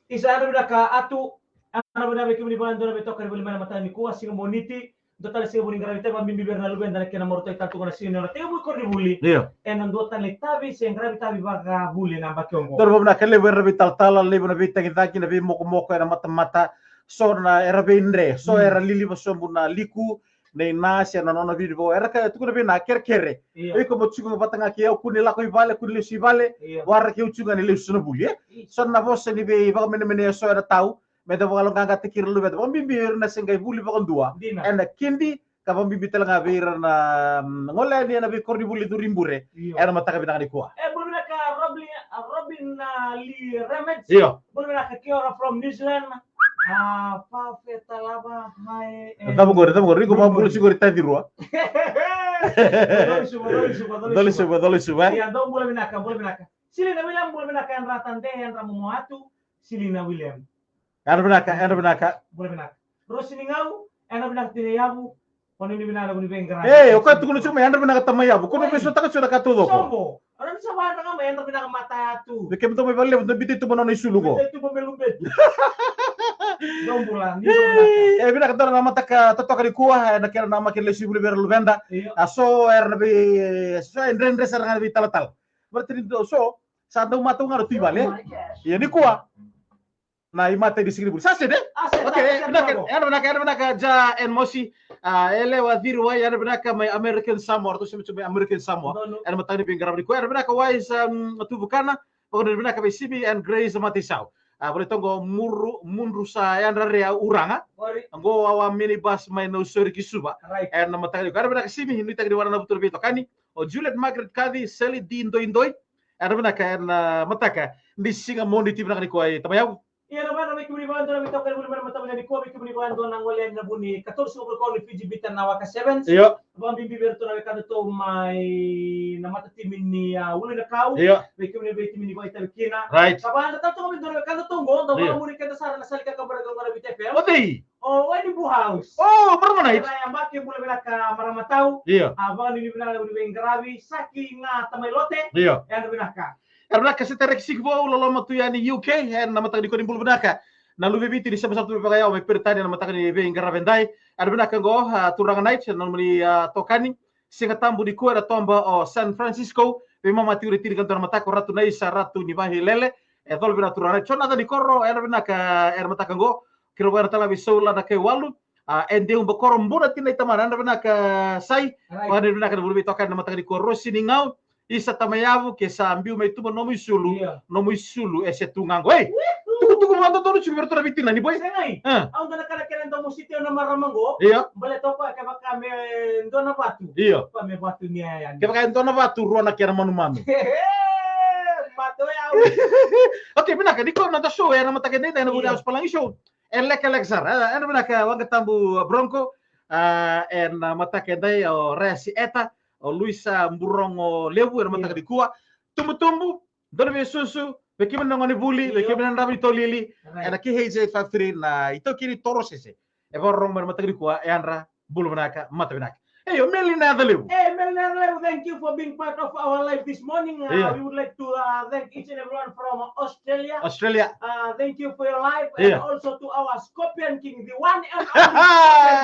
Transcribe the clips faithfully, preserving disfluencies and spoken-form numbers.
Isa, yadra vinaka Atu. Yadra vinaka vei kemuni vakadua na veitokani voli mai na mataka nikua, siga Moniti. Dua tale siga voli qaravi tale, vakabibi vei ira na luveda na kena marautaki tale tu ga na siga ni nona tekivu i koronivuli. Io. Ena dua tale itavi se qaravi itavi vakavuli ena yabaki oqo. Dua na vakavinaka levu era veitalatala, levu na veitagicaki, na veimokomoko ena matamata. So na era veidre, so era liliva sobu na liku, nei na se na nona vinivo. Era ka tukuna vei na kerekere. Io. Iko mo tiko ga vata ga kei au, kua ni lako i vale, kua ni lesu i vale. Io. Waraki au tiko ga ni lesu na vuli, e? Io. So na vosa ni veivakamenemenei eso ena tau. Me da vakaloqaqataki ira na luveda. Vakabibi ira na se qai vuli vakadua. Dina. Ena kidi, ka vakabibi tale ga vei ira na, mm, gole yani ena veikoronivuli curu i bure. Io. Ena mataka vinaka nikua. E, bula vinaka Robin, a, Robin, a, Lee Remets. Io. Bula vinaka, kia ora from New Zealand. A, Fafetalava, hi, e. Cava qori, cava qori, iko vakabula tiko qori taci rua. Coli suva, coli suva, coli suva. Coli suva, coli suva, e? Ia, dou bula vinaka, bula vinaka. Silina William, bula vinaka, yadra Tade, yadra Momo Atu. Silina William. Yadra vinaka, yadra vinaka. Bula vinaka. Rosi ni Gau, yadra vinaka Tina Yavu. Kua ni vinaka, kua ni veiqaravi. E, o koya tukuna tiko mai, yadra vinaka Tama Yavu. Kua ni veisotaka tiko na ka taucoko. Sobo. Ora ni sa vayadra ga mai, yadra vinaka Mata Yatu. Vei kemudou mai Valelevu, dou biuta i tuba na nona isulu qo. Biuta i tuba me lubetu. Dou bula, ni dou vinaka. E, vinaka, dua na mataka totoka nikua, ena kena namaki lesu i vuli vei ira na luveda. Io. A so era na vei, so e dredre sara ga na veitalatala. Baleta ni dou so, sa dau matau ga na tu i vale. Ia nikua. Na imatai ni siga ni vuli. Sa sede? A, sede, okay, sa sede, vinaka, bravo. Yadra vinaka, yadra vinaka, Ja and Mosi. A, Elewa Ciriwai, yadra vinaka mai American Samoa. Ratou sema tu mai American Samoa. Donu. Ena mataka ni veiqaravi nikua. Yadra vinaka Wise, um, Tuvukana. Vakadua vinaka vei Simi and Grace Matisau. A, volai toka qo Muru, Mudru sa yadra Rea Uraga. Qori. Qo wawa minibus mai Nausori ki Suva. Right. Ena mataka nikua. Yadra vinaka Simi, nuitaki ni wara na vutu na veitokani. O Juliet Margaret Kaci, Sally Di Doidoi. Yadra vinaka ena mataka ni siga Moniti vinaka nikua, e Tama Yavu. Ia, na vana vei kemuni vakadua na veitokani voli mai na mataka nikua, vei kemuni vakadua na gole ena vu ni Katolu Suva Voli Koro ni Fiji Bitter na Waka Sevens. Io. Vakabibi vei iratou na wekadatou mai na matatimi ni, a, Ulu na Kau. Io. Vei kemuni veitimi ni vakaitavi kina. Right. Ka vakayadrata toka mai dua na wekadatou qo, dau, io, vakamuri keda sara na sala ni kakabara qo na Viti F M. O cei? O Wayne Buhaus. O, Marama Night. Era yabaki, bula vinaka Marama Tau. Io. A, vakanuinui vinaka na veiqaravi, saki ga Tamai Lote. Io. Yadra vinaka. Yadra vinaka Setareki Sikivou, loloma tu yani U K, ena mataka nikua ni bula vinaka. Na luve i Viti ni sema sara tu vakayawa mai Peritania na mataka ni veiqaravi edai. Yadra vinaka qo, a, Turaga Night, na nomuni, a, tokani. Siga Tabu nikua ena toba o San Francisco, veimama tiko ni tinikadua na mataka, o Ratu Naisa, Ratu ni Vahelele, e colo vei na Turaga Night. Jonathan Nikoro, yadra vinaka, ena mataka qo. Keirau vakayadrata tale ga vei Saula Nakaiwalu, a, Ede Ubakoro, Buna Tina i Tamana, yadra vinaka Sai. Right. Vakanuinui vinaka na vuli veitokani na mataka nikua, Rosi ni Gau, Isa Tama Yavu, ke sa biu mai tuba nomu isulu, io, nomu isulu e se tu ga qo. Ei, woohoo, tukutuku vakadodonu tiko vei iratou na veitinani, boy. Sega, e? A. Au dau na kana kena dau mositi au na marama qo. Io. Baleta o koya kevaka me dua na vatu. Io. Koya me vatu ni yaya ni. Kevaka e dua na vatu, rua na kena manumanu. Matou ya. Okay, vinaka, nikua na noda show ena mataka edaidai, ena Vuli, io, House Palagi Show. E lekaleka sara, e, yadra vinaka Waqa Tabu Bronco, a, ena mataka edai, o Rayasi Eta, o Luisa Burogo Levu, ena mataka, io, nikua. Tubutubu, donu veisusu, vei kemuni na gonevuli, io, vei kemuni na dravuitolili, right, ena K H eight five three na itaukei ni Torosese. E vakarorogo mai na mataka nikua, e yadra, bula vinaka, mata vinaka. Ei, o Melina Yacalevu. Hey, Melina Yacalevu, thank you for being part of our live this morning. Uh, io, we would like to, uh, thank each and everyone from Australia. Australia. Uh, thank you for your live, io, and also to our Scorpion King, the one and only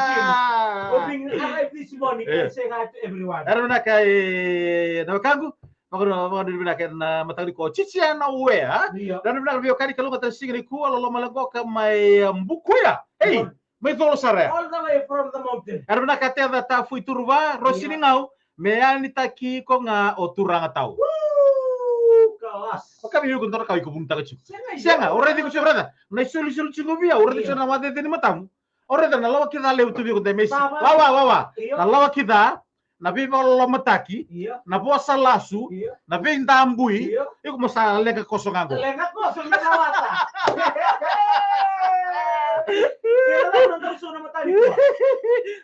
Scorpion King, for being alive this morning, io, and say hi to everyone. Yadra vinaka, e, na wekaqu. Vaka, vakanuinui vinaka ena mataka nikua, Chichiana Wea. Io. Yadra vinaka vei Okani Kaluga, tale siga nikua, loloma leqoka mai, e, Bukuya. Ei. Io. Mai colo sara ya. All the way from the mountain. Yadra vinaka Teca Tafui Turuva, Rosi ni Gau, me yanitaki iko ga o Turaga Tau. Woo, kalas. Vaka vei iko dua na ka iko vunitaka tiko. Sega, sega, o raici iko tiko, raica. Na isolisoli tiko vei au, o raici tiko na wacece ni matamu. O raica na lawa kica levu tu vei iko, de mesi. Wawa, wawa. Io. Na lawa kica, na veivakalolomataki, io, na vosa lasu, io, na veidabui, io, iko mo sa leqa koso ga qo. Leqa koso, me rawata. Io, na dau so na matani.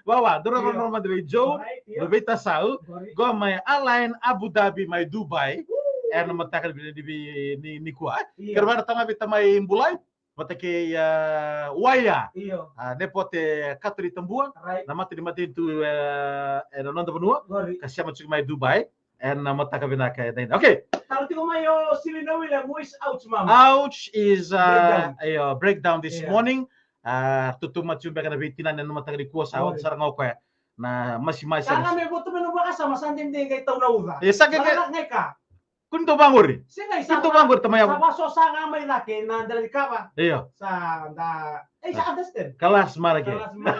Wawa, dou na, io, vakarorogo mada vei Joe, right, io, na veitasau, right, qo mai Al Ain Abu Dhabi mai Dubai. Woo. Ena mataka ni, ni, ni, nikua. Io. Keirau vakayadrata tale ga vei tamai Bulai. Vata kei, a, Waia. Io. A, nepote Katoli Tabua. Right. Na mata ni matanitu, e, ena noda vanua. Qori. Ka sema tiko mai Dubai. Ena mataka vinaka e daidai. Okay. Taro tiko mai o Silina William, who is ouch, mama? Ouch is, uh, breakdown. Io, breakdown this morning. Uh, tutu matiu beka na veitinani ena mataka nikua, sa oti sara ga o koya na masimasi. Sa ga me votu me na vakasama sa dede qai tau na uca. E sa ke ke. Kuni to vagori. Sega, kuni to vagori tamai. Sa vaso sa ga mai cake na dela ni kava. Io. Sa da. Ei, sa understand. Kalas mara ke. Kalas mara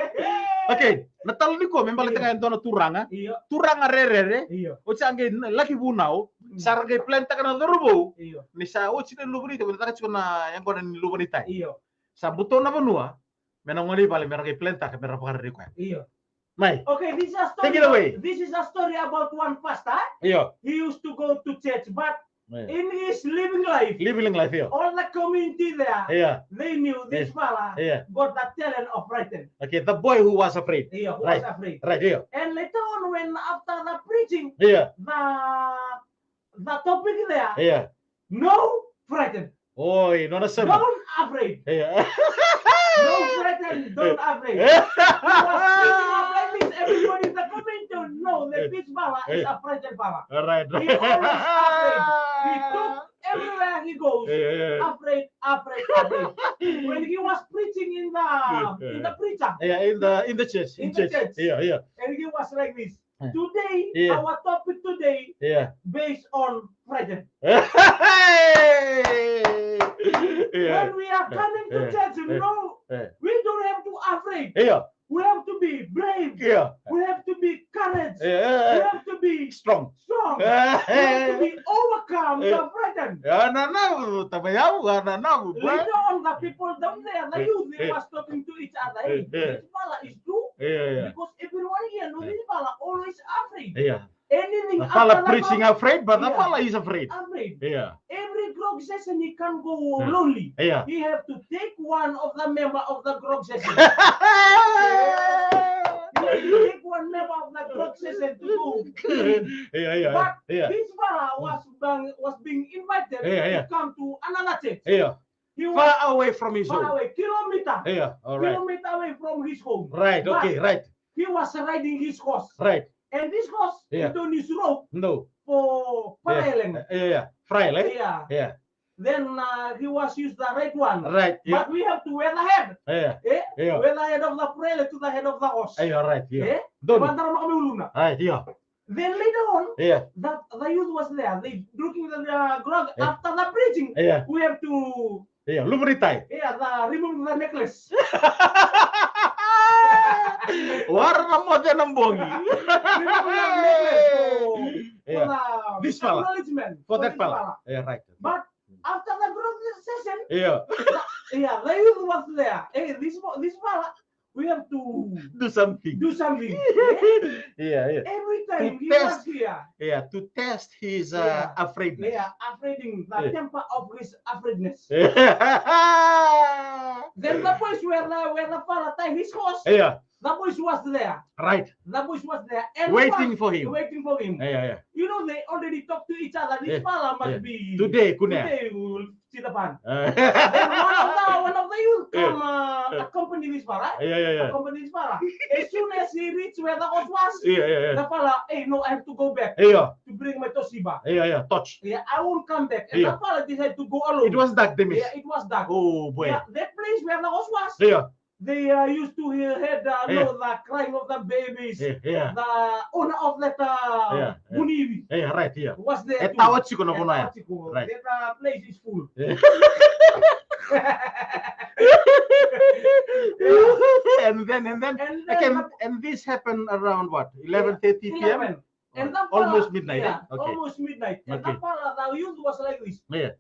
ke. Okay, na talo nikua me baleta ga e dua na turaga. Io. Turaga rerere. Io. Oti sa qai laki vunau. Sa ra qai plan taka na cauravou. Io. Ni sa oti na luva ni tai, na taka tiko na yaqona ni luva ni tai. Io. Sa buto na vanua. Me na gone i vale me ra qai plan taka me ra vakarerei koya. Io. Mai. Okay, this is a story. Take it away. This is a story about one pastor. Io. He used to go to church, but in his living life, living life, io, all the community there, io, they knew this fella got the talent of frighten. Okay, the boy who was afraid. Io, who was afraid. Right, io. And later on, when after the preaching, io, the the topic there, io, no frighten. Oi, nona sema. Don't afraid. Io. No frighten, don't afraid. He was speaking up like this. Everybody in the community know that this fella is a frightened fella. Right. He always afraid. He took everywhere he goes. Io, io. Afraid, afraid, afraid. When he was preaching in the in the preacher. Io, in the in the church. In the church. Io, io. And he was like this. Today, our topic today, based on frighten. When we are coming to church, no, we don't have to afraid. Io. We have to be brave. Io. We have to be courage. Io. We have to be strong. Strong. We have to be overcome the frighten. Io, na na, tava yau, na na, bro. Later on, the people down there, the youth, they was talking to each other. Hey, this fella is true. Io, io. Because everyone here know this fella always afraid. Io. Anything the fella preaching afraid, but the fella is afraid. Afraid. Io. Every grog session he can't go lonely. Io. He have to take one of the member of the grog session. He have to take one member of the grog session to go. Io, io. But this fella was being, was being invited to come to another church. Io. He was far away from his home. Far away, kilometer. Io, all right. Kilometer away from his home. Right, okay, right. He was riding his horse. Right. And this horse, io, he don't use rope. No. For prayer. Io, io. Prayer, eh? Io. Io. Then uh, he was use the right one. Right, io. But we have to wear the head. Io. Eh? Io. Wear the head of the prayer to the head of the horse. Io, right, io. Eh? Donu. Right, io. Then later on, the, the youth was there. They drinking the uh, grog after the preaching. Io. We have to, io, luva ni tai. Io, the remove the necklace. Wara na moce na bogi. Remove the necklace for, for the acknowledgement for that fella. Io, right. But after the grog session, io, the, io, the youth was there. Hey, this this fella, we have to do something. Do something. Io, io. Every time he was here. Io, to test his uh, afraidness. Io, afraiding the temper of his afraidness. Io. Then the place where the, where the fella tie his horse. Io. The boys was there. Right. The boys was there and waiting for him. Waiting for him. Io, io. You know, they already talked to each other. This fella must be today, kune. Today we will see the fun. Then one of the, one of the youth come uh, accompany this fella. Io, io, io. Accompany this fella. As soon as he reached where the horse was, io, io, io, the fella, hey, no, I have to go back, io, to bring my tosiba. Io, io, torch. Yeah, I won't come back. And the fella decided to go alone. It was dark, the mist. Yeah, it was dark. Oh boy. Yeah, that place where the horse was. Io. They uh, used to hear heard, uh, no, the crying of the babies. Yeah, yeah. The owner of that uh, yeah, yeah, Vunivi, yeah, right, yeah, was there. E tau tiko na vanua ya. Right. That uh, place is full. Yeah. And then, and then, and then again, the, and this happened around what, eleven thirty p m? Eleven. And the fella, almost midnight, yeah, eh? Okay. Almost midnight. And the fella, the youth was like this. Yeah.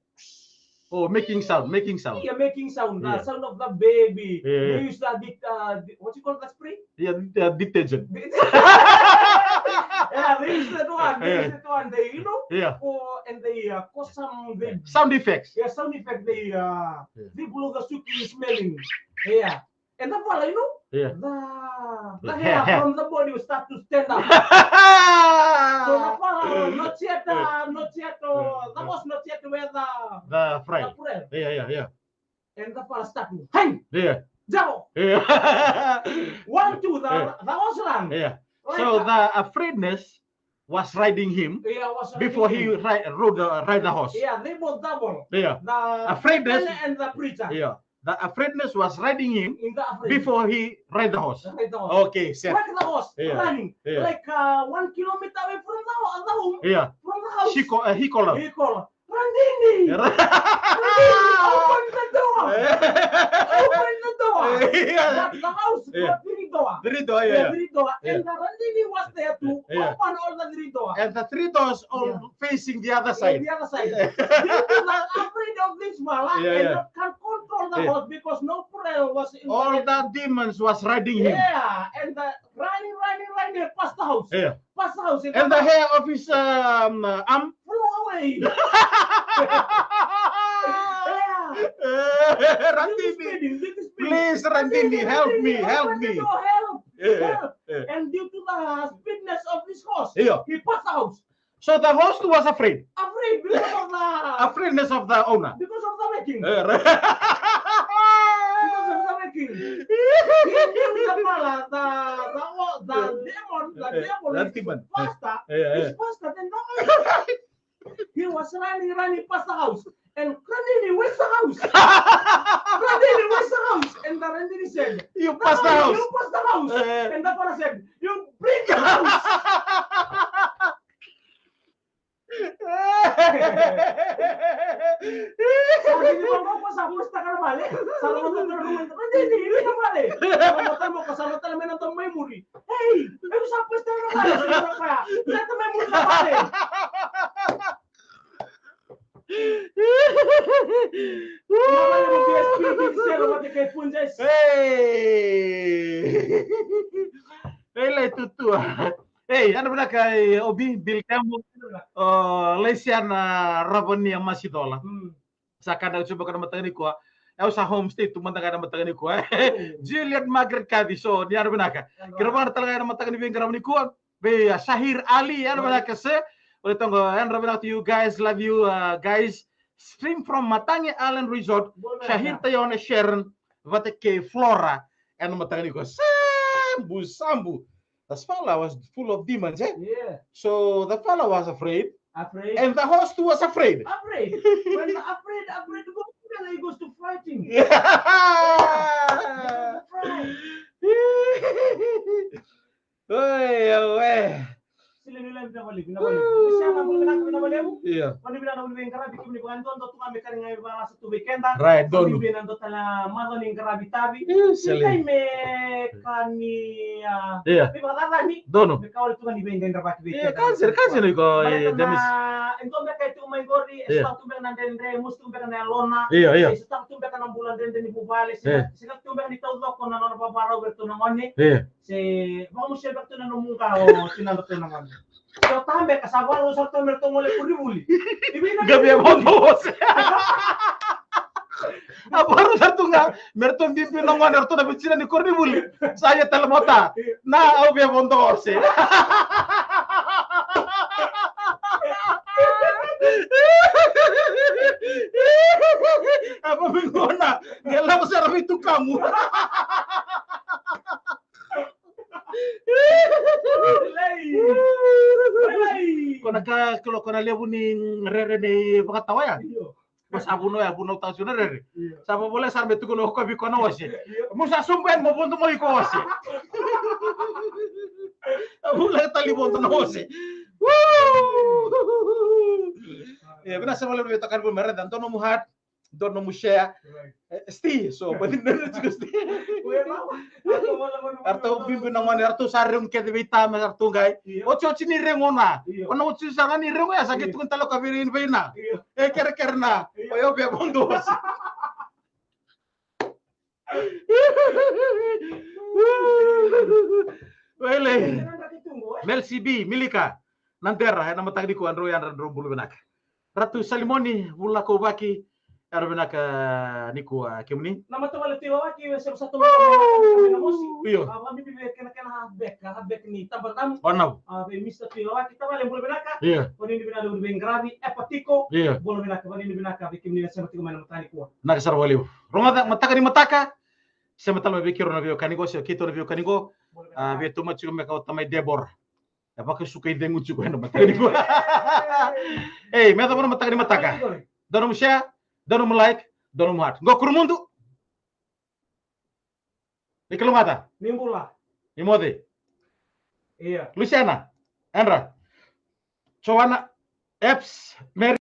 Oh, making sound, making sound. Yeah, making sound. The sound of the baby. Yeah, yeah. They use the det-, uh, what you call the spray? Yeah, the detergent. Yeah, they use that one. They use that one. They, you know, yeah, for, and they uh, cause some, they, sound effects. Yeah, sound effect. They uh, they blow the suki smelling. Yeah. And the fella, you know, yeah, the, the hair from the body will start to stand up. So the fella, not yet, uh, not yet, uh, the boss not yet wear the, the fry. The fry. Yeah, yeah, yeah. And the fella start to, hey! Yeah. Jabo! Yeah. One, two, the, yeah, the horse run. Yeah. Like so that. The afraidness was riding him Yeah, was riding before he him. Ri- rode the, ride the horse. Yeah, they both double. Yeah. The Afraidness. Pele and the preacher. Yeah. The afraidness was riding him In the afraid. Before he ride the horse. Ride the horse. Okay, set. Ride the horse, Yeah. Running. Yeah. Like uh, one kilometer away from the, the home. Yeah. From the house. She call, uh, he called out. He called. Randini! Randini, open the door! Open the door! Yeah. But the house Yeah. Got three door. Three door, yeah. Yeah, three door. Yeah. And the Randini was there to Yeah. Open all the three door. And the three doors all Yeah. Facing the other side. Yeah, the other side. Yeah. Due to the afraid of this fella, Yeah, and yeah. Not can control the Yeah. Horse because no prayer was in All the demons was riding him. Yeah, and the running, running, running past the house. Yeah. Past the house. And the hair of his um, uh, arm flew away. Yeah. Randini. Little speeding, little speeding. Please, Randini, help me, help me. Help, help. Yeah, yeah. And due to the speedness of this horse, Yeah. He passed the house. So the horse was afraid. Afraid because of the Afraidness of the owner. Because of the waking. Yeah, right. Because of the waking. He knew the fella, the, the, the demon, the Yeah, devil that is demon. Faster. Yeah, yeah. Is faster than the horse. He was running, running past the house. And Randini, where's the house? Randini, where's the house? And the Randini said, You pass the house. You pass the house. Eh. And the fella said, You bring the house. Sa dini vaqo ko sa pustaka na vale. Sa lomata na rua, Randini, iri na vale. Lomata mo ko sa lomata na mena to mai muri. Hey, eu sa pustaka na vale, sa lomata na vale. Hey. Ei, lai tutua. Ei, ana vinaka e Obi, Bill Campbell. O Laisiana Ravania Masicola. Sa ka da cuba ka na mataka nikua. Au sa home state tu mada ga na mataka nikua. Juliet Margaret Kavi, so ni yadra vinaka. Kira vana tala ga na mataka ni veiqaravi nikua. Vei a Shahir Ali, yadra vinaka se. Ole toqo, yadra vinaka to you guys, love you uh, guys. Stream from Matangi Island Resort. Shahir Tayone Sharon, vata kei Flora. Yadra mataka nikua. Sambu, sambu. This fella was full of demons, eh? Yeah. So the fella was afraid. Afraid. And the horse too was afraid. Afraid. When the afraid, afraid goes together, he goes to fighting. Yeah. Afraid. Oi, oi. Sila ni laivi na valevu, na valevu. Ni sa na valevu, na valevu. Ia. Vani vina na valevu, qaravi kemuni vakadodo tu ga me kari ga e vakalasa tu vei keda. Right, donu. Vina dua tale na macawa ni qaravi tavi. Ia, sele. Ni kai me ka ni, a, Ia. Me vakacacani. Donu. Me ka wale tu ga ni veiqaidravaki vei keda. Ia, kansere, kansere iko, e, Demis. E dua beka e tiko mai qori, e sotava tu beka na dredre, e musu tu beka na yalona. Ia, ia. E sotava tu beka na bula dredre ni vuvale, se sega tu beka ni taucoko na nona vavarau vei ratou na gone. Ia. Se vakamusuya beka tu na nomu qa o tinadratou na gone. Se o tabe ka sa vakarau sara tu me ratou gole koronivuli. Qai via vodo ose. A vakarau sara tu ga me ratou biubiu na gone, ratou na veitacina ni koronivuli. Sa ia tale mota. Na au via vodo ose. A vamigona. Qai lako sara vei tukamu. Ko na ka kilo ko na levu ni rere ni vakatawa ya. Ko sa vunau ya, vunau tasu na rere. Sa vovolea sara me tukuna o koya vei koya na ose. Mo sa sobu yani mo vodo mai ko ose. A vula e tali vodo na ose. E, vinaka sa vale vei takari vou me reda, donu mo hat. Donu mo share. Right. E, sti, so, but then it's just Artou bibi na gone, artou sa regu kece vei tama, artou qai. Io. Oti, oti ni regu na. Io. Ona oti sa ga ni regu ya, sa ke tukuna tale ka vei, vei na. Io. E kerekere na. Io. O yau via vodo ose. Wele. Mel C B, Milika. Nadera, ena mataka nikua, drau yadra, drau bula vinaka. Ratu Salimoni, Vula Kouvaki, yadra vinaka nikua kemuni. Na matavuvale Tui Lawaki, se sa tu mai na mosi. Io. A, vakabibi vei kena, kena halfback, halfback ni Tabana. Vanau. A, vei Mister Tui Lawaki, tavale bula vinaka. Io. Vanini vinaka vei qaravi, e patiko. Io. Bula vinaka, vanini vinaka vei kemuni na sema tiko mai na mataka nikua. Vinaka sara vakalevu. Rogoca, mataka ni mataka. Sema tale mai vei keirau na veiwekani qo, se keitou na veiwekani qo. Bula vinaka. A, vei tou mai tiko me ka o tamai Debora. E vakasuka i cegu tiko ena mataka ni kua. Ei, me yacova na mataka ni mataka. Dou nomu share, dou nomu like, dou nomu heart. Qo Kurumudu. Ni kalougata. Ni bula. Ni moce. Ia. Luciana. Andra. Joana. Eps. Mary.